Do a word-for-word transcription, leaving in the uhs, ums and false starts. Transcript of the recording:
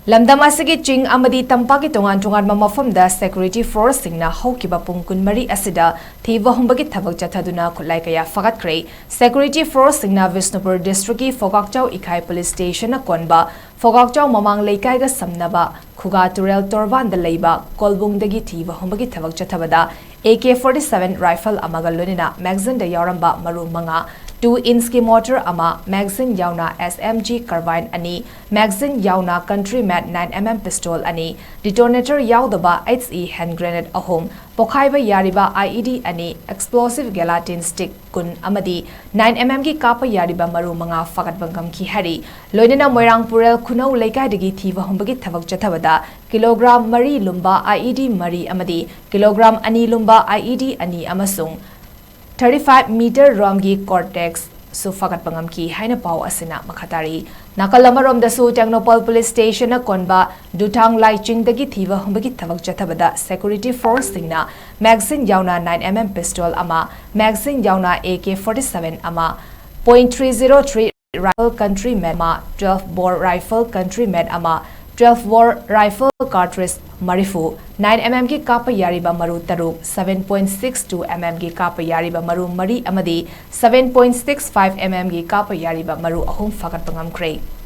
ꯂꯝꯗꯝ ꯑꯁꯤꯒꯤ ꯆꯤꯡ ꯑꯃꯗꯤ ꯇꯝꯄꯥꯛꯀꯤ ꯇꯣꯉꯥꯟ ꯇꯣꯉꯥꯟꯕ ꯃꯐꯝꯗ security forceꯁꯤꯡꯅ ꯍꯧꯈꯤꯕ ꯄꯨꯡ ꯀꯨꯟꯃꯔꯤ ꯑꯁꯤꯗ ꯊꯤꯕ ꯍꯨꯝꯕꯒꯤ ꯊꯕꯛ ꯆꯠꯊꯗꯨꯅ ꯈꯨꯠꯂꯥꯏ ꯀꯌꯥ ꯐꯒꯠꯈ꯭ꯔꯦ꯫ Security forceꯁꯤꯡꯅ ꯕꯤꯁꯅꯨꯄꯨꯔ districtꯀꯤ ꯐꯣꯒꯥꯛꯆꯥꯎ ꯏꯈꯥꯏ police stationꯅ ꯀꯣꯟꯕ ꯐꯣꯒꯥꯛꯆꯥꯎ ꯃꯃꯥꯡ ꯂꯩꯀꯥꯏꯒ ꯁꯝꯅꯕ ꯈꯨꯒꯥ ꯇꯨꯔꯦꯜ ꯇꯣꯔꯕꯥꯟꯗ ꯂꯩꯕ ꯀꯣꯜꯕꯨꯡꯗꯒꯤ ꯊꯤꯕ ꯍꯨꯝꯕꯒꯤ ꯊꯕꯛ ꯆꯠꯊꯕꯗ AK forty seven rifle ꯑꯃꯒ ꯂꯣꯏꯅꯅ magazineꯗ ꯌꯥꯎꯔꯝꯕ ꯃꯔꯨ ꯃꯉꯥ, two inchꯀꯤ mortar ꯑꯃ, magazine ꯌꯥꯎꯅ SMG carbine ꯑꯅꯤ, magazine ꯌꯥꯎꯅ country made nine MM pistol ꯑꯅꯤ, detonator ꯌꯥꯎꯗꯕ HE hand grenade ꯑꯍꯨꯝ, ꯄꯣꯈꯥꯏꯕ ꯌꯥꯔꯤꯕ IED ꯑꯅꯤ, explosive gelatin stick ꯀꯨꯟ ꯑꯃꯗꯤ nine MMꯒꯤ ꯀꯥꯞꯄ ꯌꯥꯔꯤꯕ ꯃꯔꯨ ꯃꯉꯥ ꯐꯥꯒꯠꯄ ꯉꯝꯈꯤ ꯍꯥꯏꯔꯤ꯫ ꯂꯣꯏꯅꯅ ꯃꯣꯏꯔꯥꯡ ꯄꯨꯔꯦꯜ ꯈꯨꯅꯧ ꯂꯩꯀꯥꯏꯗꯒꯤ ꯊꯤꯕ ꯍꯨꯝꯕꯒꯤ ꯊꯕꯛ ꯆꯠꯊꯕꯗ kilogram ꯃꯔꯤ ꯂꯨꯝꯕ IED ꯃꯔꯤ ꯑꯃꯗꯤ kilogram ꯑꯅꯤ ꯂꯨꯝꯕ IED ꯑꯅꯤ ꯑꯃꯁꯨꯡ thirty five meter ꯔꯣꯝꯒꯤ Cortex ꯁꯨ ꯐꯥꯒꯠꯄ ꯉꯝꯈꯤ ꯍꯥꯏꯅ ꯄꯥꯎ ꯑꯁꯤꯅ ꯃꯈꯥ ꯇꯥꯔꯤ꯫ ꯅꯥꯀꯜ ꯑꯃꯔꯣꯝꯗꯁꯨ ꯇꯦꯡꯅꯧꯄꯜ police stationꯅ ꯀꯣꯟꯕ ꯗꯨꯊꯥꯡ ꯂꯥꯏꯆꯤꯡꯗꯒꯤ ꯊꯤꯕ ꯍꯨꯝꯕꯒꯤ ꯊꯕꯛ ꯆꯠꯊꯕꯗ security forceꯁꯤꯡꯅ magazine ꯌꯥꯎꯅ nine MM pistol ꯑꯃ, magazine ꯌꯥꯎꯅ AK forty seven ꯑꯃ, point three zero three rifle country made ꯑꯃ, twelve bore rifle country made ꯑꯃ, twelve bore rifle cartridge ꯃꯔꯤꯐꯨ, nine MMꯒꯤ ꯀꯥꯞꯄ ꯌꯥꯔꯤꯕ ꯃꯔꯨ ꯇꯔꯨꯛ, seven point six two MMꯒꯤ ꯀꯥꯞꯄ ꯌꯥꯔꯤꯕ ꯃꯔꯨ ꯃꯔꯤ ꯑꯃꯗꯤ seven point six five MMꯒꯤ ꯀꯥꯞꯄ ꯌꯥꯔꯤꯕ ꯃꯔꯨ ꯑꯍꯨꯝ ꯐꯥꯒꯠꯄ ꯉꯝꯈ꯭ꯔꯦ꯫